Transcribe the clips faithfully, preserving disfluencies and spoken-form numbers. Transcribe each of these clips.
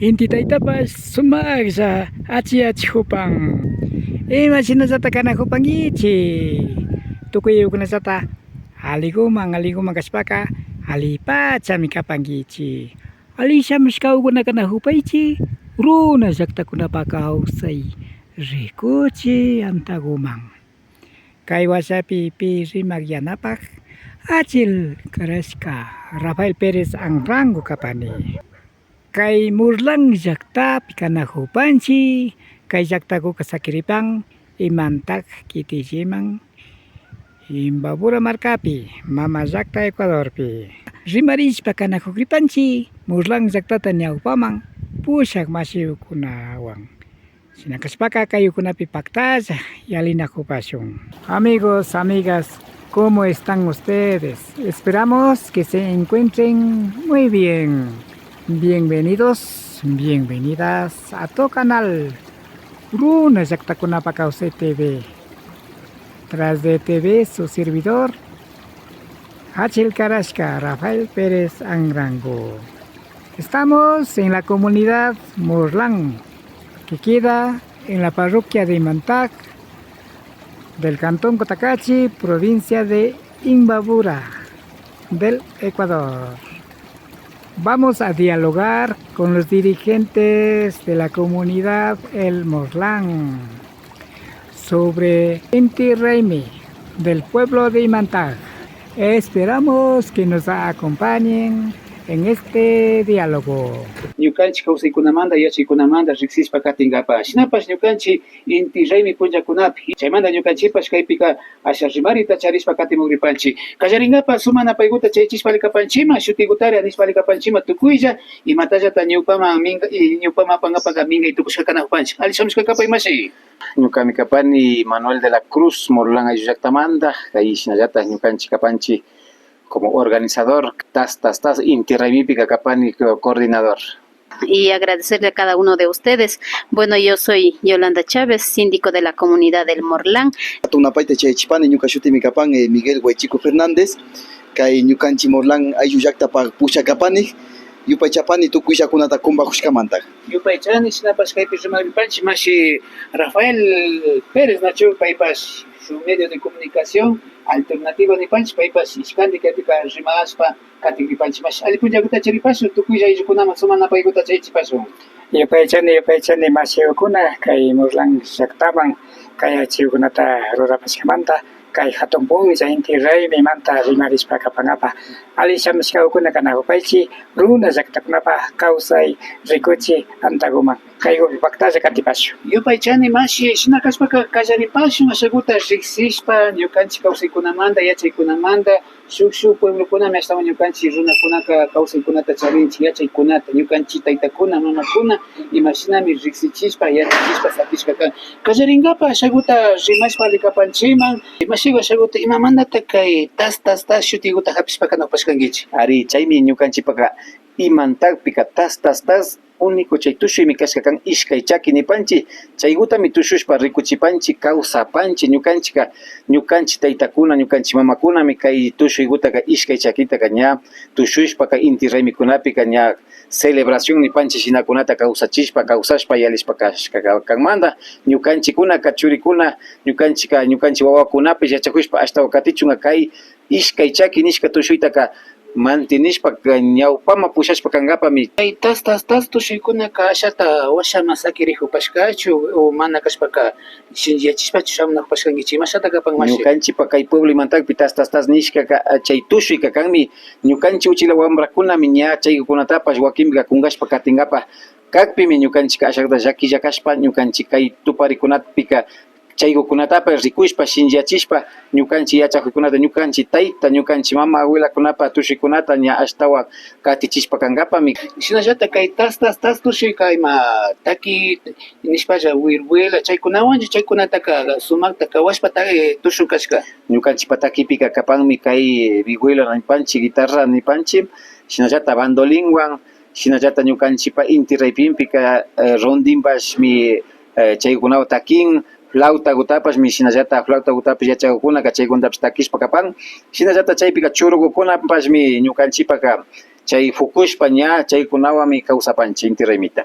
Inti taytapash sumaklla achi achijupan. Imashinallata kanajupankichik. Tukuykunallata aliguman aliguman kashpaka alipachami kapankichik. Ali shamushkakuna kanajupaychik runa llaktakunapa kawsay rikuchi antaguman. Kay washapi pi rimak yanapak achil karashka Rafael Pérez Anrango kapani. Kay Murlan llaktapi kanajupanchik, kay llaktakuka sakiripan Imantak kitilliman Imbabura markapi, mama llakta Ecuadorpi. Rimarishpa kanajukripanchik Murlan llaktata ñawpaman pushak mashikunawan. Shina kashpaka kaykunapi paktalla yalinajupashun. Amigos, amigas, ¿cómo están ustedes? Esperamos que se encuentren muy bien. Bienvenidos, bienvenidas a tu canal Runa Llaktakunapa Kawsay T V. Tras de T V, su servidor, Achil Karashka Rafael Pérez Anrango. Estamos en la comunidad Morlán, que queda en la parroquia de Imantac, del cantón Cotacachi, provincia de Imbabura, del Ecuador. Vamos a dialogar con los dirigentes de la comunidad El Morlán sobre Inti Raymi del pueblo de Imantac. Esperamos que nos acompañen en este diálogo. Ñukanchik kawsaykunamanta, yachaykunamanta riksishpa katinkapak, shinapash ñukanchik Inti Raymi punllakunapi, chaymanta ñukanchikpash kaypika asha rimarita charishpa katimukripanchik. Kallarinkapak sumak napaykuta chayichishpa alli kapanchikman, shutikutari nishpa alli kapanchikman tukuylla, imatallata ñawpaman minka-, y ñawpaman apankapakka minkay tukushka kanakupanchik. Alli shamushka kapay, mashi. Ñukami kapani Manuel de la Cruz, Morlán ayllu llaktamanta, kay shinallata ñukanchik kapanchik como organizador, tas, tas, tas, Inti Raymipika kapani co-, coordinador. Y agradecerle a cada uno de ustedes. Bueno, yo soy Yolanda Chávez, síndico de la comunidad del Morlán. Hatun napayta chayichipani, ñuka shutimi kapan, eh, Miguel Guaychico Fernández. Kay ñukanchik Morlán ayllu llaktapak pushak kapani. Yupaychapani tukuyllakunata kumbakushkamanta. Yupaychani, shinapash kaypi rimakripanchik mashi Rafael Pérez, nachu, paypash shuk medio de comunicación alternativa nipanchik, paypash ishkanti kaypika rimashpa katikripanchik mashi. Alli punllakuta charipashun, tukuylla ayllukunaman sumak napaykuta chayichipashun. Yupaychani, yupaychani mashikuna, kay Morlán llaktaman kay achikkunata rurapashkamanta, kay hatun punlla Inti Raymimanta rimarishpa kapankapak, alli shamushkakuna kanakupaychik, runa llaktakunapak kawsay rikuchi antakuman. Kaykupi paktalla katipashun. Yupaychani mashi, shina kashpaka kallaripashun ashakuta riksishpa ñukanchik kawsaykunamanta, yachaykunamanta, shuk shuk pueblokunami ashtawan ñukanchik runakunaka kawsaykunata charinchik, yachaykunata, ñukanchik taytakuna, mamakuna imashinami riksichishpa, yachachishpa sakishka kan. Kallarinkapak ashakuta rimashpa alli kapanchikman, mashiku ashakuta imamantata kay tas, tas, tas shutikuta hapishpa kanakupashkankichik. Ari, chaymi ñukanchikpaka Imantakpika tas, tas, tas, único chay tushuymi kashka kan, ishkay chaki nipanchik, chaykutami tushushpa rikuchipanchik, kawsapanchik, ñukanchikka, ñukanchik taytakuna, ñukanchik mamakunami kay tushuykutaka, ishkay chakitaka ña tushushpaka Inti Raymikunapika ña celebración nipanchik shinakunata kawsachishpa, kawsashpa, yalishpa kashka ka-, kanmanta, ñukanchikkunaka churikuna, ñukanchikka, ñukanchik wawakunapish yachakushpa ashtawan katichunka kay ishkay chaki nishka tushuytaka mantenishpa, ñawpaman pushashpa kankapami. Kay tas, tas, tas tushuykunaka ashata washaman sakirikupashkachu o mana kashpaka shinchiyachishpachu shamunakupashkankichik, imashata kapan mashi? Ñukanchikpa kay pueblo Imantakpi tas, tas, tas nishkaka, chay tushuyka kanmi, ñukanchik uchilla wambrakunami ña chaykunatapash wakinpika kunkashpa katinkapak kakpimi ñukanchikka ashakta llakilla kashpa ñukanchik kay tuparikunapika chaykukunatapash rikushpa, shinchiyachishpa, ñukanchik yachakuykunata, ñukanchik tayta, ñukanchik mama, abuelakunapa tushuykunata ña ashtawan katichishpa kankapami. Shinallata kay tas, tas, tas tushuyka ima taki nishpalla, wirwela, chaykunawanlla chaykunataka sumakta kawashpa ta-, eh, tushun kashka. Ñukanchikpa takipika kapanmi kay, eh, vihuela nipanchik, guitarra nipanchik, shinallata bandolinwan, shinallata ñukanchikpa Inti Rayminpika, eh, rondinpashmi, eh, chaykunawan takin, flautakutapashmi, shinallata flautakutapash yachakukunaka chaykunatapash takishpa kapan, shinallata chaypika churukukunapashmi ñukanchikpaka chay pukushpa ña chaykunawanmi kawsapanchik inti raymita.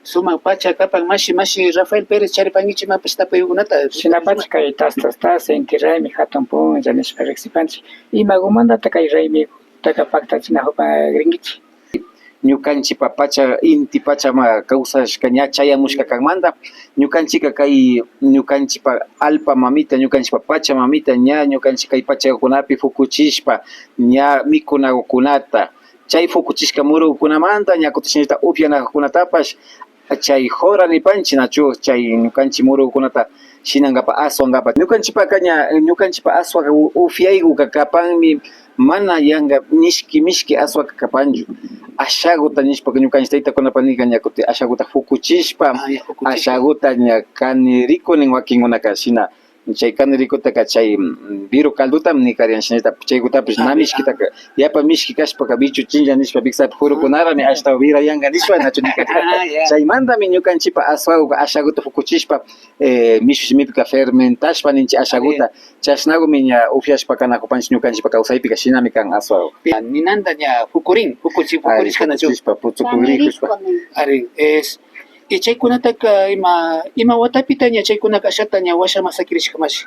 Sumak pacha kapan mashi, mashi Rafael Pérez, charipankichik imapash tapuykunata. Shinapacha kay tastas, tas, inti raymi, hatun punlla nishpa riksipanchik. Imagumantata kay raymikutaka paktachinakupa rinkichik? Ñukanchikpa pacha, inti pacha ma-, kawsashka ña chayamushka kanmanta, ñukanchikka kay, ñukanchikpa allpa mamita, ñukanchikpa pacha mamita, ña ñukanchik kay pachakunapi pukuchishpa, ña mikunakunata, chay pukuchishka murukunamanta ña kutin shinallata upyanakukunatapash, chay jora nipanchik, nachu, chay ñukanchik murukunata shinankapa, aswankapa. Ñukanchikpaka ña, ñukanchikpa aswaka u-, upyaykuka kapanmi, mana yanka mishki, mishki aswaka kapanchu. Ashakuta nishpaka ñukanchik taytakunapa nika ña kutin ashakuta pukuchishpa, ah, ya, pukuchishpa, ashakuta ña kaniriku nin wakinkunaka shina. Chay kanirikutaka chay, mm, viru caldotami nikarian shinallata, chaykutapish na mishkitaka, yapa mishki kashpaka bichuchinlla nishpa, wiksapi purukunarami ashtawan virayanka nishpa, nachu nikarian. Ah, ya. Chaymantami ñukanchikpa aswakuka ashakuta pukuchishpa, eh, mishu shimipika fermentashpa ninchik ashakuta. Chashnakumi ña upyashpa kanakupanchik ñukanchikpa kawsaypika, shinami kan aswaku. Ninanta ña pukurin, pukuchi-, pukurishka nachu. Pukuchishpa, puchukurikushpa. Ari, es, y chaykunataka ima, ima watapita ña chaykunaka ashata ña washaman sakirishka mashi?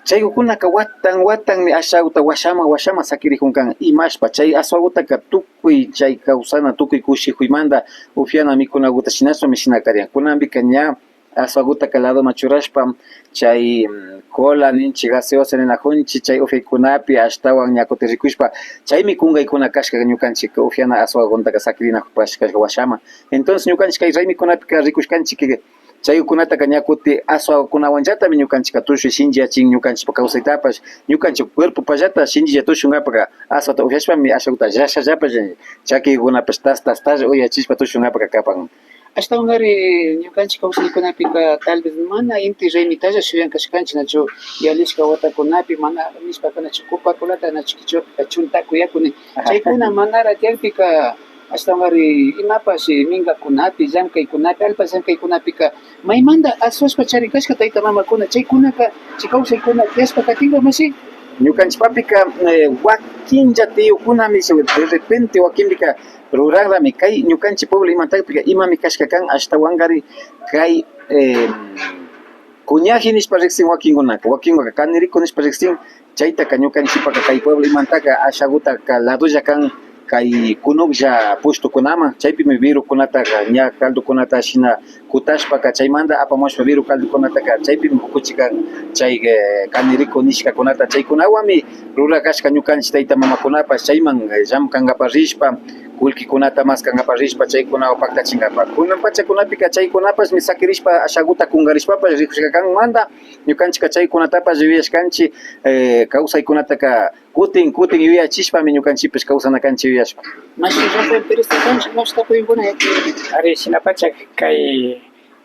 Chaykunaka watan watanmi ashakuta washaman, washaman sakirikun kan, imashpa. Chay aswakutaka tukuy chay kawsana, tukuy kushikuymanta upyana mikunakuta shinashpami shinakarian. Kunanpika ña aswakutaka ladoman churashpa, chay, mm, cola ninchik, gaseosa ninakunchik, chay upyaykunapi ashtawan ña kutin rikushpa, chaymi kunkaykuna kashka ñukanchik upyana aswakunataka sakirinakupashka washaman. Entonces, ñukanchik kay raymikunapika rikushkanchik, chaykunataka ña kutin aswakunawanllatami ñukanchikka tushuy shinchiyachin, ñukanchikpa kawsaytapash, ñukanchik cuerpopallata shinchilla tushunkapaka aswata upyashpami ashakuta llashallapalla, chakikunapash tas, tas, tas uyachishpa tushunkapaka kapan. Ashtawankari ñukanchik kawsaykunapika tal vez mana inti raymitalla shuyan kashkanchik, nachu, yalishka watakunapi mana nishpaka nachu Coca-Colata nachu kichwapika chuntakuyaku nin. Chaykuna manara tiyakpika ashtawankari imapash minkakunapi, llankaykunapi, allpa llankaykunapika maymanta aswashpa charin kashka tayta mamakuna, chaykunaka chay kawsaykuna tiyashpa katinka mashi. Ñukanchikpapika, eh, wakinlla tiyukunami de repente wakinpika ruranrami kay ñukanchik pueblo imatakpika imami kashka kan, ashtawankari kay, eh, kuñaji nishpa riksin wakinkunaka, wakinkunaka kaniriku nishpa riksin, chaytaka ñukanchikpaka kay pueblo imantaka ashagutaka ladolla kan kay kunuklla pushtukunaman, chaypimi virukunataka ña caldokunata shina kutashpaka chaymanta apamushpa viru caldokunataka chaypimi pukuchika chay, eh, kaniriku nishkakunata chaykunawanmi rurakashka ñukanchik tayta mamakunapash chayman, eh, llamkankapa rishpa, kullkikunata maskankapak rishpa chaykunawan paktachinkapak. Kunan pachakunapika chaykunapashmi sakirishpa ashaguta kunkarishpapash rikushka kanmanta, ñukanchikka chaykunatapash yuyashkanchik, eh, kawsaykunataka kutin kutin yuyachishpami ñukanchikpash kawsana kanchik yuyashpa. Mashi Rafael Pérez, kanchik mashta puyunkuna. Ari, shinapacha kay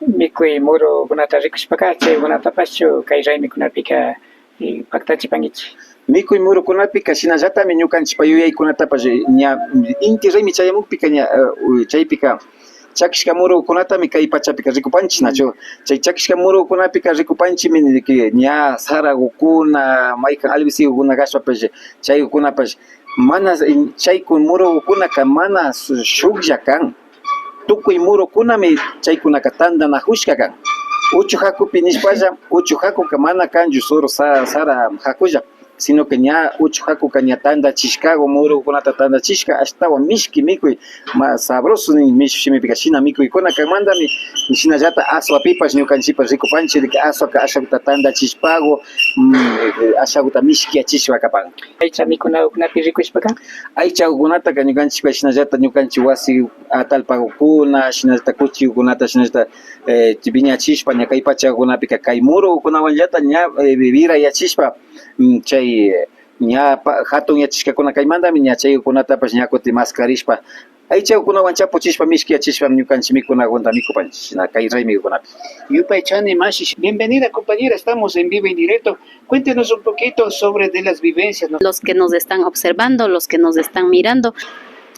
mikuy murukunata rikushpaka chaykunatapashchu kay raymikunapika eh, paktachipankichik. Mikuy murukunapika shinallatami ñukanchikpa yuyaykunatapash ña inti raymi chayamukpika ña, eh, chaypika chakishka murukunatami kay pachapika rikupanchik, nachu? Chay chakishka murukunapika rikupanchikmi de que ña saragukuna, maykan albisigukuna kashpapash chaykunapash mana, chayku murukunaka mana shuklla kan. Tukuy murukunami chaykunaka tandanakushka kan. Uchu hakupi nishpalla, uchu hakuka mana kanchu solo sa-, sara hakulla, sino que ña uchu hakuka ña tandachishkagu, murukunata tandachishka, ashtawan mishki mikuy, ma-, sabroso nin mishu shimipika, shina mikuykuna kanmantami, shinallata aswapipash ñukanchikpash rikupanchik de que aswaka ashaguta tandachishpagu, mm, ashaguta mishkiyachishpa kapan. Aycha mikunagukunapi rikushpaka, aychagukunataka ñukanchikpa shinallata ñukanchik wasi atallpagukuna, shinallata kuchigukunata, shinallata, eh, wiñachishpa ña kay pachakunapika kay murukunawanllata ña, eh, wirayachishpa, mm, chay, eh, ña pa-, hatunyachishkakuna kaymantami ña chaykunatapash ña kutin maskarishpa, aychagukunawan chapuchishpa mishkiyachishpami ñukanchik mikunagunta mikupanchik shina kay raymigukunapi. Yupaychani mashi. Bienvenida, compañera, estamos en vivo y directo. Cuéntenos un poquito sobre de las vivencias, ¿no? Los que nos están observando, los que nos están mirando.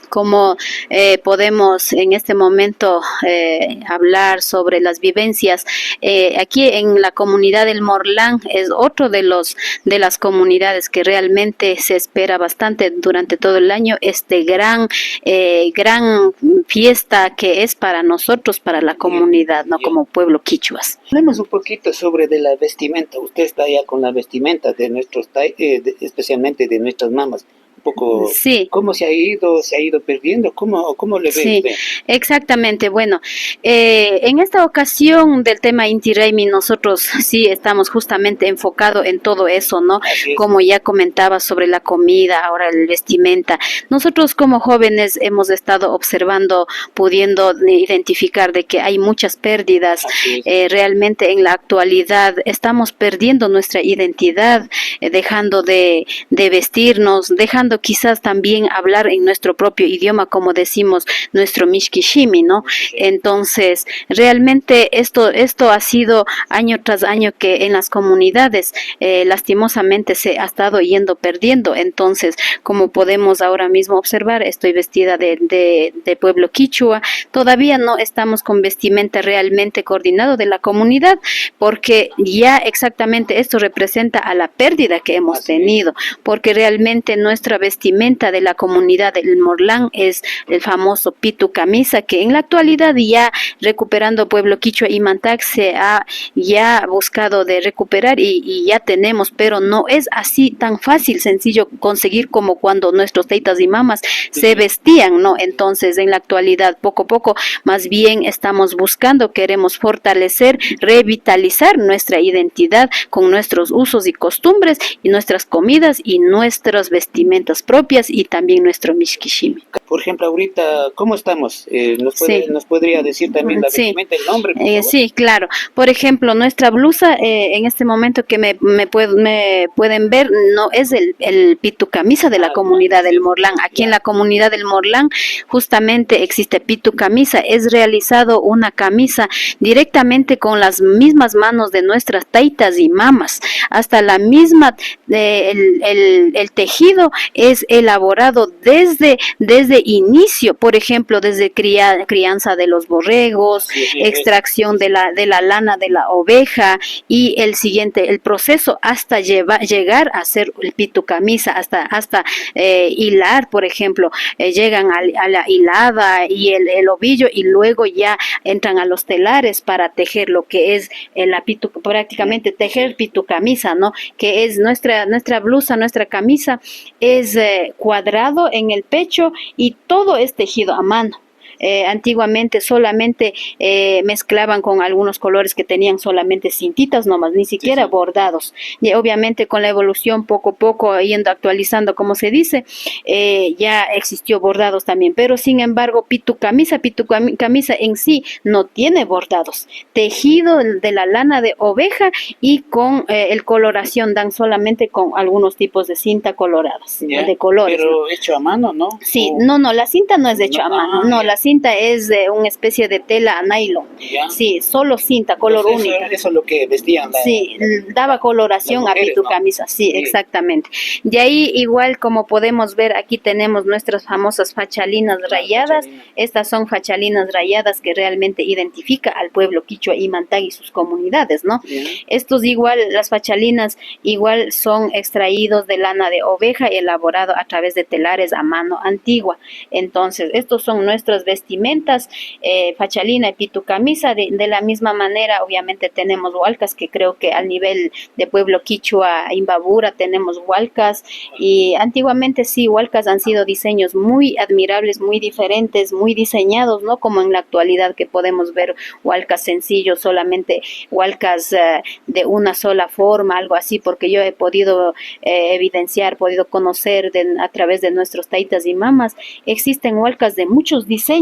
Como eh, podemos en este momento eh, hablar sobre las vivencias eh, aquí en la comunidad del Morlán, es otro de los de las comunidades que realmente se espera bastante durante todo el año este gran eh, gran fiesta que es para nosotros, para la comunidad, ¿no? Como pueblo quichuas. Hablemos un poquito sobre de la vestimenta. Usted está ya con la vestimenta de nuestros, eh, de, especialmente de nuestras mamás. Un poco, sí. ¿Cómo se ha ido? ¿Se ha ido perdiendo? ¿Cómo, cómo le ve sí, usted? Exactamente. Bueno, eh, en esta ocasión del tema Inti Raymi, nosotros sí estamos justamente enfocado en todo eso, ¿no? Como ya comentaba sobre la comida, ahora el vestimenta. Nosotros como jóvenes hemos estado observando, pudiendo identificar de que hay muchas pérdidas. Eh, realmente en la actualidad estamos perdiendo nuestra identidad, eh, dejando de, de vestirnos, dejando quizás también hablar en nuestro propio idioma, como decimos, nuestro mishki shimi, ¿no? Entonces, realmente esto, esto ha sido año tras año que en las comunidades, eh, lastimosamente, se ha estado yendo perdiendo. Entonces, como podemos ahora mismo observar, estoy vestida de, de, de pueblo quichua. Todavía no estamos con vestimenta realmente coordinado de la comunidad, porque ya exactamente esto representa a la pérdida que hemos tenido, porque realmente nuestra vestimenta de la comunidad del Morlán es el famoso pitu camisa, que en la actualidad ya recuperando pueblo quichua Imantag se ha ya buscado de recuperar y, y ya tenemos, pero no es así tan fácil, sencillo conseguir como cuando nuestros taitas y mamas se vestían, ¿no? Entonces, en la actualidad, poco a poco, más bien estamos buscando, queremos fortalecer, revitalizar nuestra identidad con nuestros usos y costumbres y nuestras comidas y nuestras vestimentas propias y también nuestro mishki shimi. Por ejemplo, ahorita, ¿cómo estamos? Eh, ¿nos, puede, sí. ¿Nos podría decir también la sí. Vestimenta, el nombre? Por eh, favor? Sí, claro. Por ejemplo, nuestra blusa, eh, en este momento que me, me, pued, me pueden ver, no es el, el pitu camisa de la ah, comunidad del Morlán. Aquí ya. En la comunidad del Morlán justamente existe pitu camisa. Es realizado una camisa directamente con las mismas manos de nuestras taitas y mamas. Hasta la misma eh, el, el, el, tejido es elaborado desde, desde inicio, por ejemplo, desde cría, crianza de los borregos, sí, sí, extracción de la, de la lana de la oveja y el siguiente, el proceso hasta llevar, llegar a ser el pitu camisa, hasta, hasta eh, hilar, por ejemplo, eh, llegan a, a, la hilada y el, el ovillo y luego ya entran a los telares para tejer lo que es el pitu, prácticamente tejer pitu camisa, ¿no? Que es nuestra, nuestra blusa, nuestra camisa es eh, cuadrado en el pecho y todo es tejido a mano. Eh, antiguamente solamente eh, mezclaban con algunos colores que tenían solamente cintitas nomás, ni siquiera sí, sí. Bordados. Y obviamente con la evolución poco a poco yendo actualizando, como se dice, eh, ya existió bordados también. Pero sin embargo, pitu camisa, pitu camisa en sí no tiene bordados. Tejido de la lana de oveja y con eh, el coloración dan solamente con algunos tipos de cinta coloradas, ya, de colores. Pero ¿no? Hecho a mano, ¿no? Sí, o... No, no, la cinta no es hecho no, a mano, ah, no, ya. La cinta es eh, una especie de tela nylon. Ya. Sí, solo cinta, color entonces, única. Eso, eso es lo que vestían. La, sí, la, daba coloración mujeres, a pitu ¿no? Camisa, sí, sí, exactamente. De ahí igual como podemos ver aquí tenemos nuestras famosas fachalinas ah, rayadas. Fachalinas. Estas son fachalinas rayadas que realmente identifica al pueblo quichua Imantag y sus comunidades, ¿no? Yeah. Estos igual, las fachalinas igual son extraídos de lana de oveja elaborado a través de telares a mano antigua. Entonces, estos son nuestras vestimentas, eh, fachalina y pitu camisa. De, de la misma manera, obviamente tenemos hualcas que creo que al nivel de pueblo quichua, Imbabura, tenemos hualcas, y antiguamente sí, hualcas han sido diseños muy admirables, muy diferentes, muy diseñados, no como en la actualidad que podemos ver hualcas sencillos, solamente hualcas eh, de una sola forma, algo así, porque yo he podido eh, evidenciar, podido conocer de, a través de nuestros taitas y mamas, existen hualcas de muchos diseños.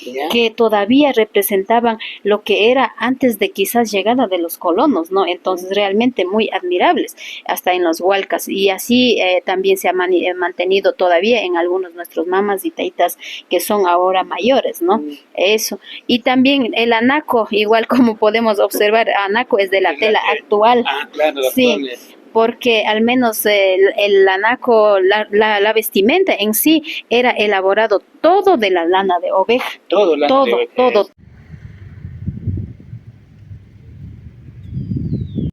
Ya. Que todavía representaban lo que era antes de quizás llegada de los colonos, ¿no? Entonces realmente muy admirables, hasta en los hualcas, y así eh, también se ha mani- eh, mantenido todavía en algunos nuestros mamas y taitas que son ahora mayores, ¿no? Mm. Eso. Y también el anaco, igual como podemos observar, anaco es de la tela actual. Ah, claro, sí. Actual es. Porque al menos el, el lanaco, la, la, la vestimenta en sí era elaborado todo de la lana de oveja. Todo lana Todo, de oveja. Todo.